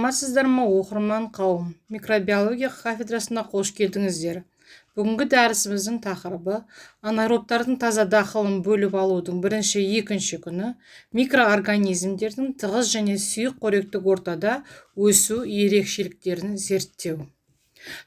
Саламатсыздар ма, оқырман қауым! Микробиология кафедрасына қош келдіңіздер! Бүгінгі дәрісіміздің тақырыбы: анаэробтардың таза дақылын бөліп алудың бірінші, екінші күні микроорганизмдердің тығыз және сұйық қоректік ортада өсу ерекшеліктерін зерттеу.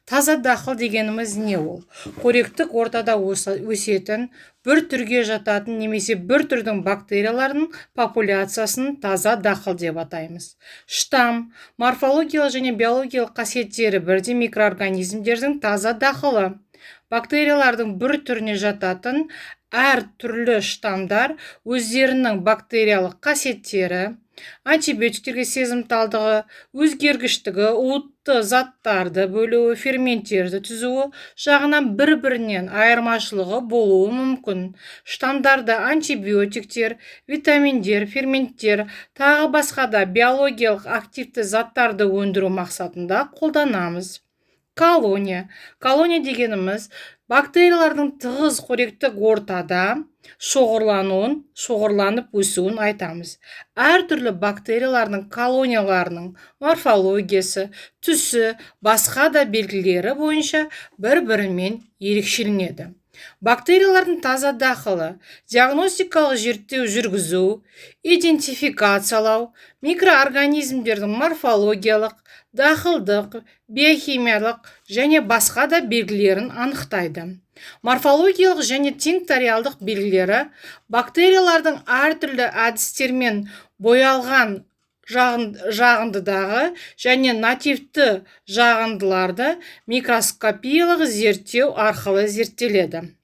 Таза дақыл дегеніміз не? Ол қоректік ортада өсетін бір түрге жататын немесе бір түрдің бактерияларының популяциясын таза дақыл деп атаймыз. Штамм – морфологиялық және биологиялық қасиеттері бірдей микроорганизмдердің таза дақылы. Бактериялардың бір түріне жататын әр түрлі штаммдар өздерінің бактериялық қасиеттері, антибиотиктерге сезімталдығы, өзгергіштігі, уытты заттарды бөлуі, ферменттерді түзуі жағынан бір-бірінен айырмашылығы болуы мүмкін. Штаммдарды антибиотиктер, витаминдер, ферменттер, тағы басқа да биологиялық активті заттарды өндіру мақсатында қолданамыз. Колония. Колония дегеніміз бактериялардың тығыз қоректік ортада шоғырлануын, шоғырланып өсуін айтамыз. Әртүрлі бактериялардың колонияларының морфологиясы, түсі, басқа да белгілері бойынша бір-бірімен ерекшеленеді. Бактериялардың таза дақылы диагностикалық зерттеу жүргізу, идентификациялау, микроорганизмдердің морфологиялық, дақылдық, биохимиялық және басқа да белгілерін анықтайды. Морфологиялық және тинкториалдық белгілері бактериялардың әртүрлі әдістермен боялған жағындыдағы және нативті жағындыларды микроскопиялық зерттеу арқылы зерттеледі.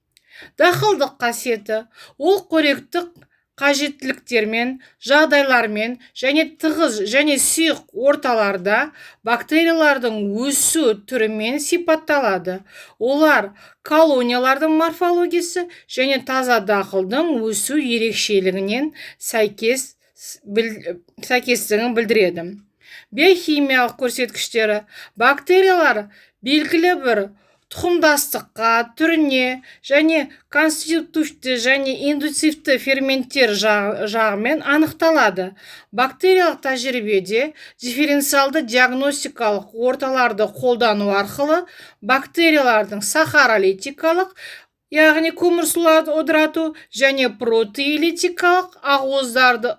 Дақылдық қасиеті: ол қоректік қажеттіліктермен, жағдайлармен және тығыз және сұйық орталарда бактериялардың өсу түрімен сипатталады. Олар колониялардың морфологиясы және таза дақылдың өсу ерекшелігінен сәйкестігін білдіреді. Биохимиялық көрсеткіштері: бактериялар белгілі бір тұқымдастыққа, түріне және конститутивті және индуцивті ферменттер жағымен анықталады. Бактериялық тәжірибеде дифференциалды диагностикалық орталарды қолдану арқылы бактериялардың сахаролитикалық, яғни көмірсуларды ыдырату, және протеолитикалық, ақуыздарды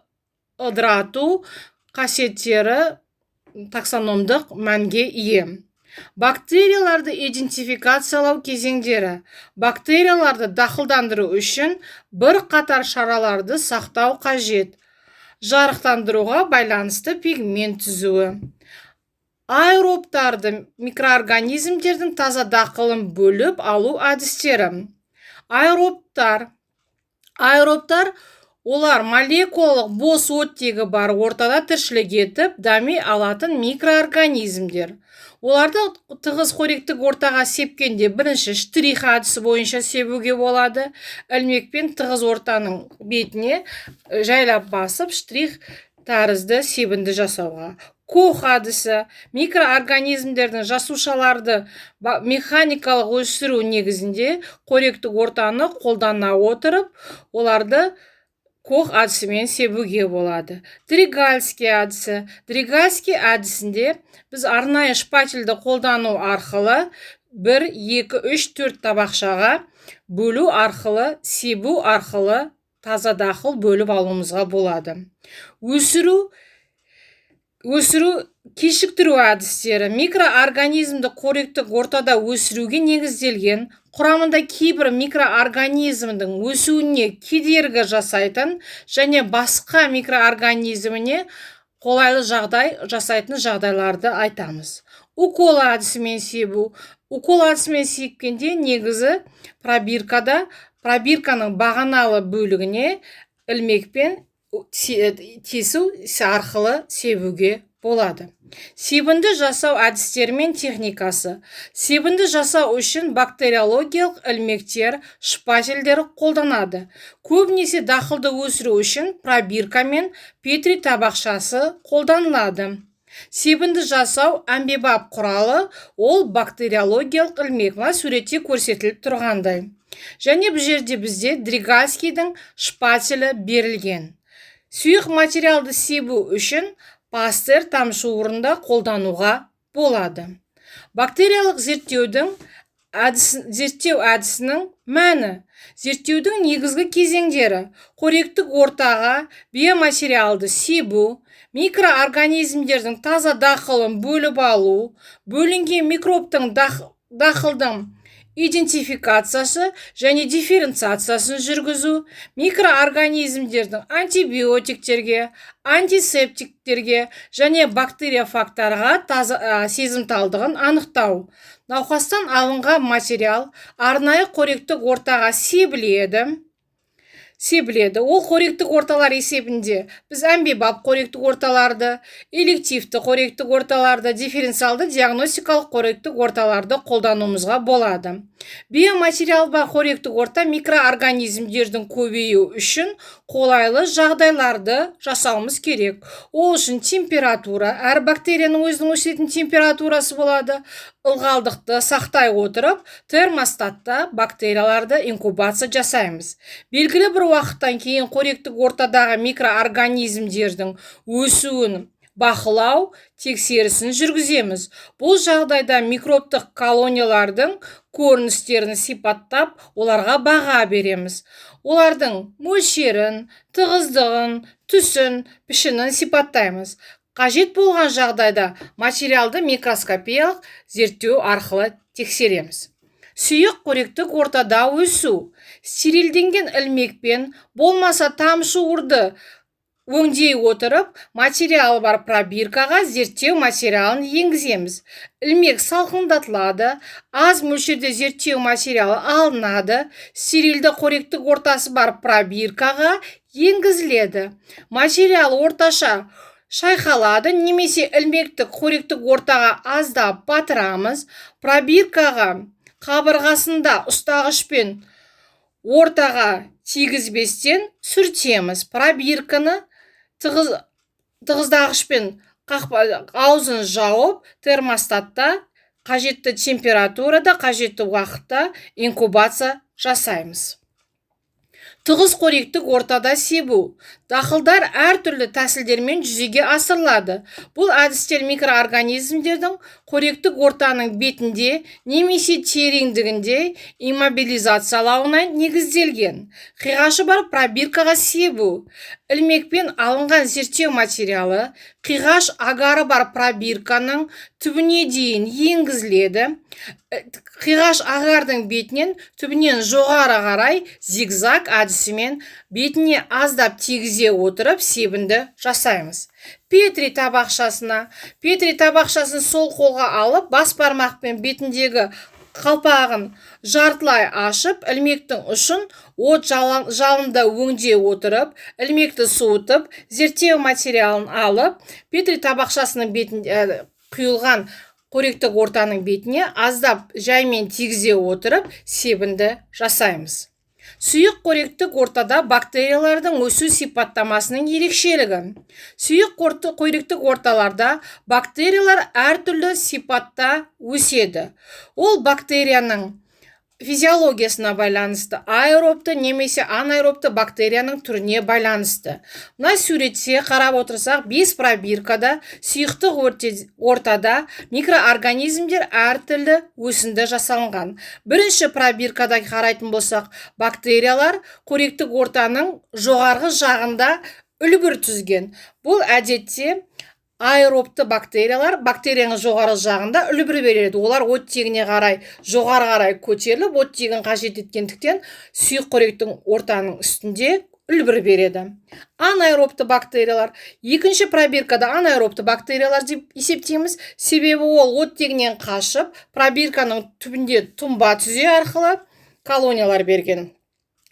ыдырату қасиеттері таксономдық мәнге ие. Бактерияларды идентификациялау кезеңдері: бактерияларды дақылдандыру үшін бір қатар шараларды сақтау қажет. Жарықтандыруға байланысты пигмент түзуі. Аэробтарды, микроорганизмдердің таза дақылын бөліп алу әдістері. Аэробтар – олар молекулалық бос оттегі бар ортада тіршілік етіп, дами алатын микроорганизмдер. Оларды тығыз қоректік ортаға сепкенде бірінші штрих әдісі бойынша себуге болады. Ілмекпен тығыз ортаның бетіне жайлап басып, штрих тәрізді себінді жасауға. Кох әдісі: микроорганизмдердің жасушаларды механикалық өсіру негізінде қоректік ортаны қолдана отырып, оларды Кох әдісімен себуге болады. Дригальский әдісі. Дригальский әдісінде біз арнайы шпательді қолдану арқылы бір, екі, үш, төрт табақшаға бөлу арқылы, себу арқылы таза дақыл бөліп алуымызға болады. Өсіру кешіктіру әдістері: микроорганизмді қоректік ортада өсіруге негізделген, құрамында кейбір микроорганизмдің өсуіне кедергі жасайтын және басқа микроорганизміне қолайлы жағдай жасайтын жағдайларды айтамыз. Укол әдісімен себу. Укол әдісімен сепкенде негізі пробиркада, пробирканың бағаналы бөлігіне ілмекпен тесу арқылы себуге болады. Себінді жасау әдістері мен техникасы: себінді жасау үшін бактериологиялық ілмектер, шпательдер қолданады. Көбінесе дақылды өсіру үшін пробирка мен петри табақшасы қолданылады. Себінді жасау әмбебап құралы – ол бактериологиялық ілмек, мына суретте көрсетіліп тұрғандай. Және бұл жерде бізде Дригальскийдің шпателі берілген. Сұйық материалды себу үшін Пастер тамшы орнында қолдануға болады. Бактериялық зерттеу әдісінің мәні. Зерттеудің негізгі кезеңдері: қоректік ортаға биоматериалды себу, микроорганизмдердің таза дақылын бөліп алу, бөлінген микробтың дақылдың идентификациясы және дифференциациясын жүргізу, микроорганизмдердің антибиотиктерге, антисептиктерге және бактериофагтарға сезімталдығын анықтау. Науқастан алынған материал арнайы қоректік ортаға себіледі. Ол қоректік орталар есебінде біз әмбебап қоректік орталарды, элективті қоректік орталарды, дифференциалды диагностикалық қоректік орталарды қолдануымызға болады. Биоматериал бар қоректік орта микроорганизмдердің көбеюі үшін қолайлы жағдайларды жасауымыз керек. Ол үшін температура, әр бактерияның өзінің өсетін температурасы болады, ылғалдықты сақтай отырып, термостатта бактерияларды инкубация жасаймыз. Белгілі бір уақыттан кейін қоректік ортадағы микроорганизмдердің өсуін бақылау тексерісін жүргіземіз. Бұл жағдайда микробтық колониялардың көріністерін сипаттап, оларға баға береміз. Олардың мөлшерін, тығыздығын, түсін, пішінін сипаттаймыз. Қажет болған жағдайда материалды микроскопиялық зерттеу арқылы тексереміз. Сұйық қоректік ортада өсу. Стерилденген ілмекпен болмаса тамшы уырды өңдей отырып, материалы бар пробиркаға зерттеу материалын енгіземіз. Ілмек салқындатылады, аз мөлшерде зерттеу материалы алынады, стерилді қоректік ортасы бар пробиркаға енгізіледі. Материал орташа шайқалады немесе ілмекті қоректік ортаға аздап батырамыз. Пробиркаға қабырғасында ұстағышпен ортаға тигізбестен сүртеміз. Пробирканы тығыздағышпен аузын жауып, термостатта қажетті температурада қажетті уақытта инкубация жасаймыз. Тығыз қоректік ортада себу. Дақылдар әртүрлі тәсілдермен жүзеге асырылады. Бұл әдістер микроорганизмдердің қоректік ортаның бетінде немесе тереңдігінде иммобилизациялауына негізделген. Қиғашы бар пробиркаға себу. Ілмекпен алынған зерттеу материалы қиғаш агары бар пробирканың түбіне дейін енгізіледі. Қиғаш агардың бетінен түбінен жоғары қарай зигзаг әдісімен бетіне аздап тигізе отырып себінді жасаймыз. Петри табақшасына, Петри табақшасын сол қолға алып, бас бармақпен бетіндегі қалпағын жартылай ашып, ілмектің ұшын от жалында өңдей отырып, ілмекті суытып, зерттеу материалын алып, Петри табақшасының бетін құйылған қоректік ортаның бетіне аздап жаймен тигізе отырып себінді жасаймыз. Сұйық қоректік ортада бактериялардың өсу сипаттамасының ерекшелігі. Сұйық қоректік орталарда бактериялар әртүрлі сипатта өседі. Ол бактерияның физиологиясына байланысты, аэробты немесе анаэробты бактерияның түріне байланысты. Мына суретте қарап отырсақ, бес пробиркада сұйықтық ортада микроорганизмдер әртүрлі өсінді жасалынған. Бірінші пробиркада қарайтын болсақ, бактериялар қоректік ортаның жоғарғы жағында үлбір түзген. Бұл әдетте аэробты бактериялар бактерияның жоғары жағында үлбір береді. Олар оттегіне қарай жоғары қарай көтеріліп, оттегін қажет еткендіктен, сұйық қоректің ортаның үстінде үлбір береді. Анаэробты бактериялар. Екінші пробиркада анаэробты бактериялар деп есептейміз, себебі ол оттегінен қашып, пробирканың түбінде тұнба түзе арқылы колониялар берген.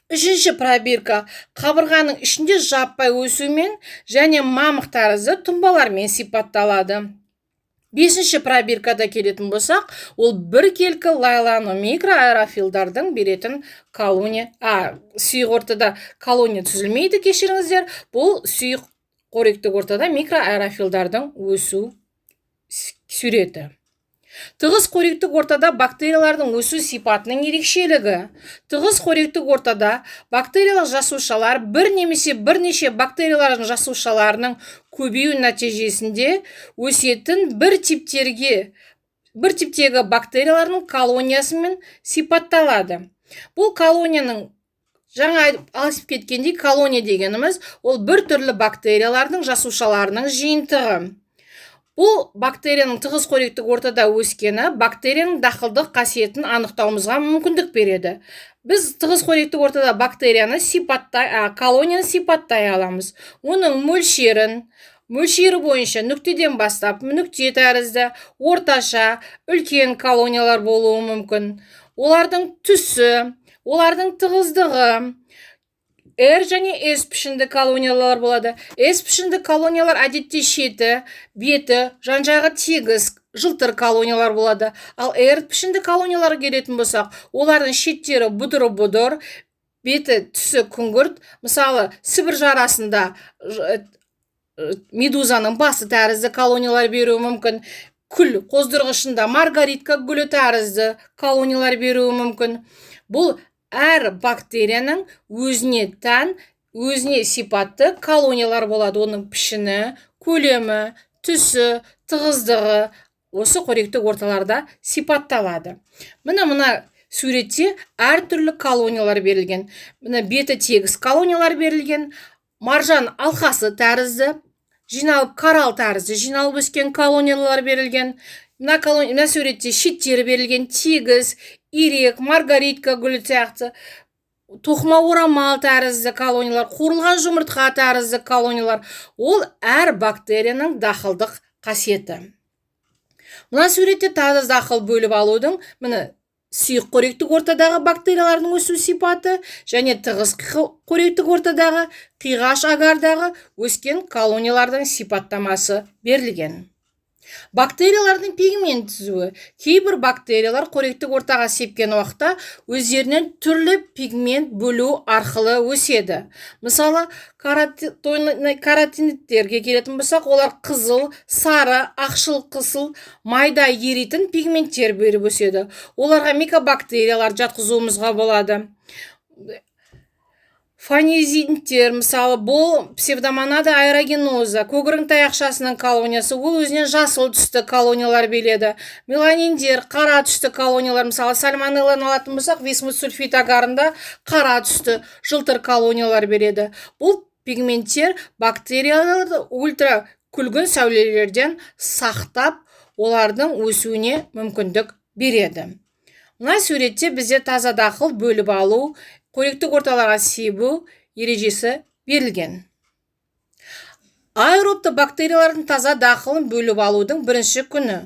Үшінші пробирка қабырғаның ішінде жаппай өсумен және мамық тәрізді тұнбалармен сипатталады. Бесінші пробиркада келетін болсақ, ол біркелкі лайлану микроаэрофилдардың беретін колония, сұйық ортада колония түзілмейді, кешіріңіздер. Бұл сұйық қоректік ортада микроаэрофилдардың өсу суреті. Тығыз қоректік ортада бактериялардың өсу сипатының ерекшелігі. Тығыз қоректік ортада бактериялық жасушалар бір немесе бірнеше бактериялардың жасушаларының көбеюі нәтижесінде өсетін бір типтегі бактериялардың колониясымен сипатталады. Бұл колонияның, жаңа айтып кеткендей, колония дегеніміз ол бір түрлі бактериялардың жасушаларының жиынтығы. Бұл бактерияның тығыз қоректік ортада өскені бактерияның дақылдық қасиетін анықтауымызға мүмкіндік береді. Біз тығыз қоректік ортада бактерияны сипаттай, колонияны сипаттай аламыз. Оның мөлшерін, мөлшері бойынша нүктеден бастап нүкте тәрізді, орташа, үлкен колониялар болуы мүмкін. Олардың түсі, олардың тығыздығы, R және S пішінді колониялар болады. S пішінді колониялар әдетте шеті, беті, жан-жағы тегіс, жылтыр колониялар болады. Ал R пішінді колонияларға келетін болсақ, олардың шеттері бұдыр-бұдыр, беті түсі күңгірт. Мысалы, Сібір жарасында медузаның басы тәрізді колониялар беруі мүмкін. Күл қоздырғышында маргаритка гүлі тәрізді колониялар беруі мүмкін. Бұл әр бактерияның өзіне тән, өзіне сипатты колониялар болады. Оның пішіні, көлемі, түсі, тығыздығы осы қоректік орталарда сипатталады. Міне, мына суретте әртүрлі колониялар берілген. Міне, беті тегіс колониялар берілген, маржан алқасы тәрізді жиналып, коралл тәрізді жиналып өскен колониялар берілген. Мына суретте шеттері берілген, тегіс, ирек, маргаритка гүлі сияқты, тоқыма орамал тәрізді колониялар, қуырылған жұмыртқа тәрізді колониялар. Ол әр бактерияның дақылдық қасиеті. Мына суретте таза дақыл бөліп алудың, міне, сұйық қоректік ортадағы бактериялардың өсу сипаты және тығыз қоректік ортадағы, қиғаш агардағы өскен колониялардың сипаттамасы берілген. Бактериялардың пигмент түзуі. Кейбір бактериялар қоректік ортаға сепкен уақытта өздерінен түрлі пигмент бөлу арқылы өседі. Мысалы, каротиноидтерге келетін болсақ, олар қызыл, сары, ақшыл, қызыл, майда еритін пигменттер беріп өседі. Оларға микобактериялар жатқызуымызға болады. Фанезинтер, мысалы, бұл псевдомонада аэрогеноза, көгерің таяқшасының колониясы, ол өзінен жасыл түсті колониялар береді. Меланиндер, қара түсті колониялар, мысалы, сальмонелланы алатын болсақ, висмут сульфид агарында қара түсті жылтыр колониялар береді. Бұл пигменттер бактерияларды ультра күлгін сәулелерден сақтап, олардың өсуіне мүмкіндік береді. Мына суретте бізде таза дақыл бөліп алу, қоректік орталарға себу ережесі берілген. Аэробты бактериялардың таза дақылын бөліп алудың бірінші күні.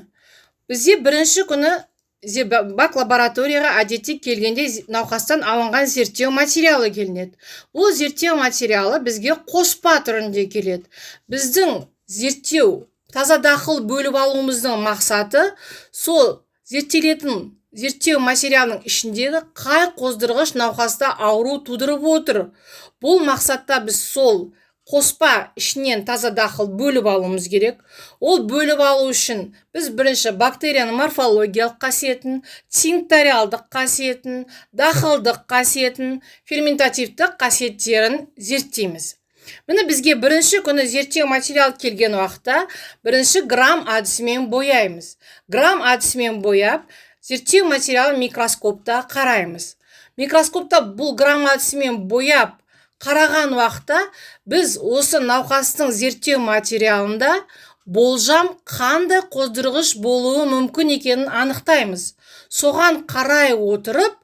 Бізде бірінші күні бак лабораторияға әдетте келгенде науқастан алынған зерттеу материалы келінеді. Бұл зерттеу материалы бізге қоспа түрінде келеді. Біздің зерттеу таза дақыл бөліп алуымыздың мақсаты сол зерттелетін зерттеу материалының ішіндегі қай қоздырғыш науқаста ауру тудырып отыр. Бұл мақсатта біз сол қоспа ішінен таза дақыл бөліп алуымыз керек. Ол бөліп алу үшін біз бірінші бактерияның морфологиялық қасиетін, тинкториалдық қасиетін, дақылдық қасиетін, ферментативтік қасиеттерін зерттейміз. Міне, бізге бірінші күні зерттеу материал келген уақытта бірінші грам әдісімен бояймыз. Грам әдісімен бояп, зерттеу материалын микроскопта қараймыз. Микроскопта бұл грам әдісімен бояп қараған уақытта біз осы науқастың зерттеу материалында болжам қандай қоздырғыш болуы мүмкін екенін анықтаймыз. Соған қарай отырып,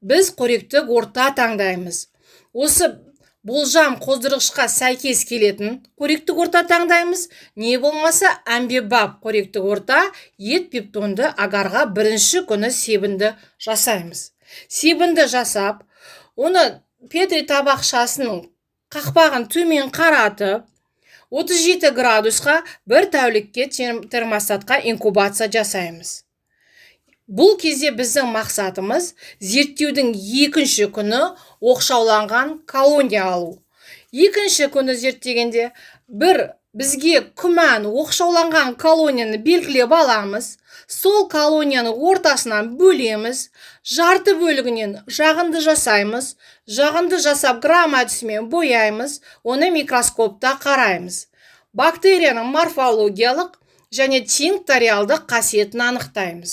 біз қоректік орта таңдаймыз. Осы болжам қоздырғышқа сәйкес келетін қоректік орта таңдаймыз, не болмаса әмбебап қоректік орта ет пептонды агарға бірінші күні себінді жасаймыз. Себінді жасап, оны петри табақшасының қақпағын төмен қаратып, 37 градусқа бір тәулікке термостатқа инкубация жасаймыз. Бұл кезде біздің мақсатымыз зерттеудің екінші күні оқшауланған колония алу. Екінші күні зерттегенде бір Бізге күмән оқшауланған колонияны белгілеп аламыз. Сол колонияны ортасынан бөлеміз. Жарты бөлігінен жағынды жасаймыз. Жағынды жасап, Грам әдісімен бояймыз. Оны микроскопта қараймыз. Бактерияның морфологиялық және тинкториалдық қасиетін анықтаймыз.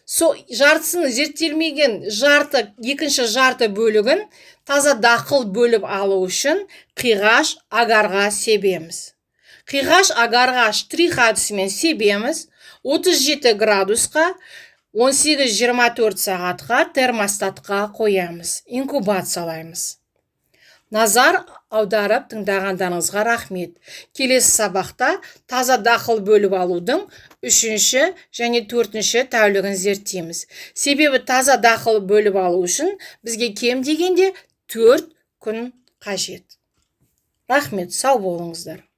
Сол жартысын, зерттелмеген жарты, екінші жарты бөлігін таза дақыл бөліп алу үшін қиғаш агарға себеміз. Қиғаш агарға штрих әдісімен себеміз. 37 градусқа 18-24 сағатқа термостатқа қоямыз, инкубациялаймыз. Назар аударып тыңдағандарыңызға рахмет. Келесі сабақта таза дақыл бөліп алудың үшінші және төртінші тәулігін зерттейміз. Себебі таза дақыл бөліп алу үшін бізге кем дегенде 4 күн қажет. Рахмет, сау болыңыздар.